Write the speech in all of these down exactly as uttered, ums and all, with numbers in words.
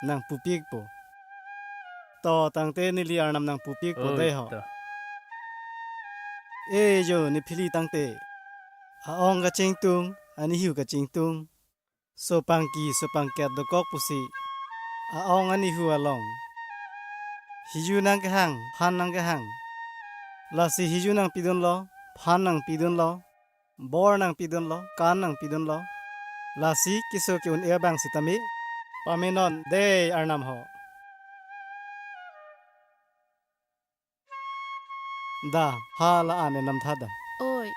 nangpupikpo. To tangte neli arnam nangpupikpo. Oi, dei ho. To. E jo, ne phili tangte. A-ong kachingtung, anihu kachingtung. Sopangki, sopangket dokok pusi. A-ong anihu along. Hiju nangkehang, phan nangkehang. Lasi hiju nangpidunlo, phan nangpidunlo. Bor nangpidunlo, kan nangpidunlo. Lasi keso ke-un-e abang sitame. Pamenon dei arnam ho. Da, hala an enam tha da. Oi.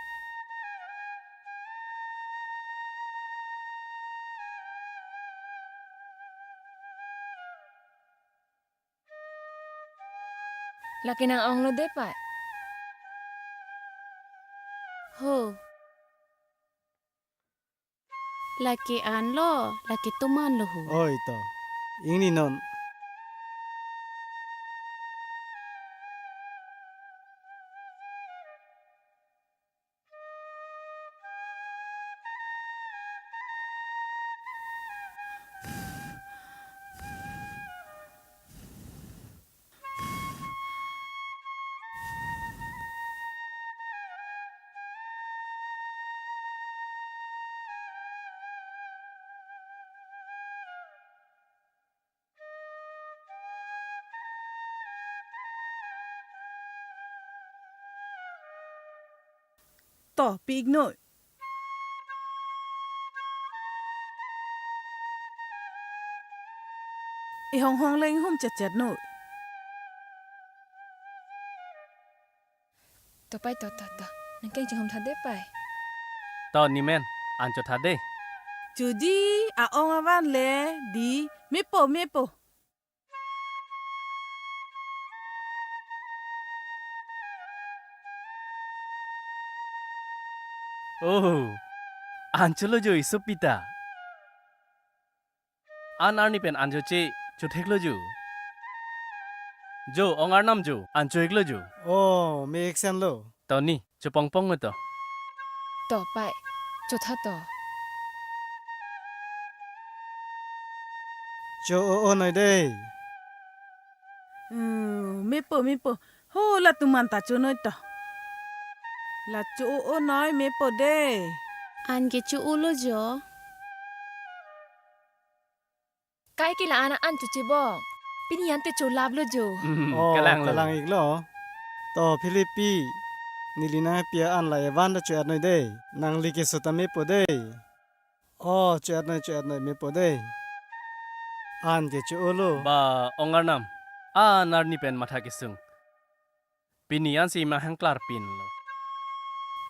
Lake nang-onglo dei pai. Ho. Lake anlo, lake tomanlo ho. Oi to. Ingni non. To, pi-iknoi. Ihonghong le inghum chetchetnoi. To pai, to, to, to. Nangkeng chinghum tha dei pai. To nimen, an cho tha dei. Choji, a-ong avan le, dei, mepo, mepo. Oh, an cholo jo isopi ta. An arni pen an choche, chotheklo jo. Jo, ong arnam jo, an cho-iklo jo. Oh, me-iksenlo. To ni, chopongpong me to. To pai, chotha to. Cho-o-o noi dei. Hmm, mepo, mepo. Ho, latum an ta chonoi to. La cho-o-o noi mepo dei. An ke cho-olo jo. Kaike la-an an chochebom. Pini ante cholaplo jo. Hmm, oh, kalanglo. Kalang-iklo. To Philip pi. Neli nangpi an la evan ta cho-etnoi dei. Nangli keso ta mepo dei. Oh, cho-etnoi, cho-etnoi, mepo dei. An ke cho-olo. Ba, ong arnam. An arni pen matha kesung. Pini ansi manghang klar pinlo.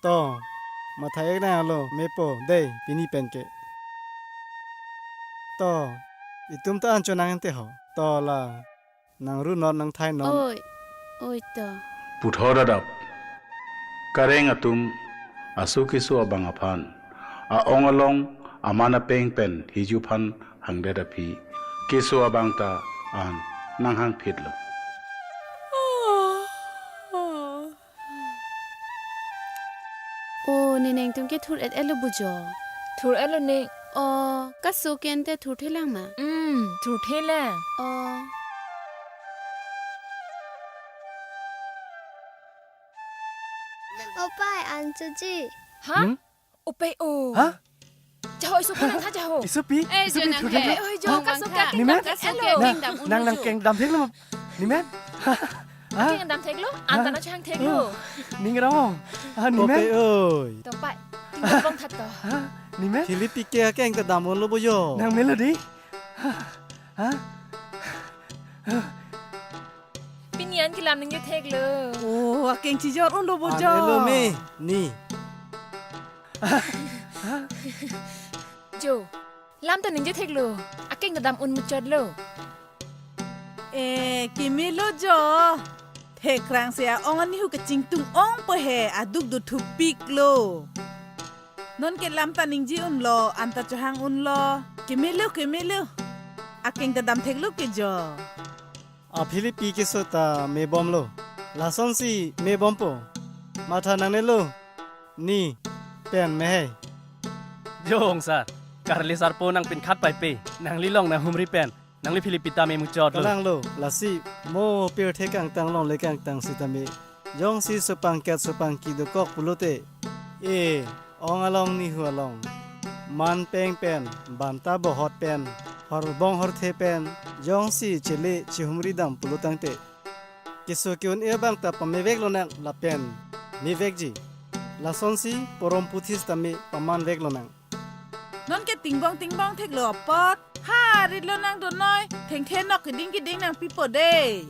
To, matha-iknanglo, mepo dei, pini pen ke. To, itum ta an chonang ante ho. To la, nang ru non, nang thai non. Oi, oi to. Puthot adap. Kareng atum aso keso abang aphan. A-ong along aman apeng pen hiju phan hangdet aphi. Keso abang ta an nanghangphitlo. O, ne nangtum ke thur-et-etlo bo jo. Thur-etlo ne. O, kaso ke ante thurthelang ma? Hmm, thurthelang. O. O pai, an choji. Ha? Hmm? O pai o. Ha? Jaho, isopi nangtha jaho. Isopi? Eh, isopi jo nang thurthelang? Eh, oi, jo, ha? Kaso ke, nimen? Kaso ke, elo. Nang, nang, nang keng damtheklo ma? Nimen? Ha? Keng damtheklo? An ta nangchohangtheklo. Oh. Ning rong. Ha, nimen? O pai, oi. To pai, tinggal bong that to. Ha? Nimen? Philip pi ke keng ta dam-unlo bo jo. Nang melo dei. Ha? Ha? Pini an kelam ningje theklo. Oh, akeng chijor-unlo bo jo. An elo me, ni. Jo, lam ta ningje theklo. Akeng ta dam-un muchotlo. Eh, kemelo jo. Thekrang si a-ong anihu kachingtung ong po he, aduk do thupiklo. Non ke lam ta ningje-unlo, an ta chohang-unlo. Kemelo, kemelo. Akeng ta damtheklo ke jo. A Philip pi keso ta mebomlo. Lasonsi mebompo. Matha nangnelo. Ni pen mehei. Jo ong sar. Karli sarpo nangpinkhat paipe. Nangli long nanghumri pen. Nangli Philip pita me muchot lo. Kalang lo, lasi mo pirthe kangtang longle kangtang sitame, jongsi supangket supangki dokok pulote, e, ong along nihu along, man peng pen, banta bohot pen, horbong horthe pen, jongsi chele chihumri dam pulo tangte, keso ke-un-e abang ta pamevek lonang lapen mevekji. Lasonsi porom puthi sitame pamanvek lonang. Non ke tingbong tingbong theklo apot. Ha, rit lonang donoi. Thengthe nok keding keding nangpipo de.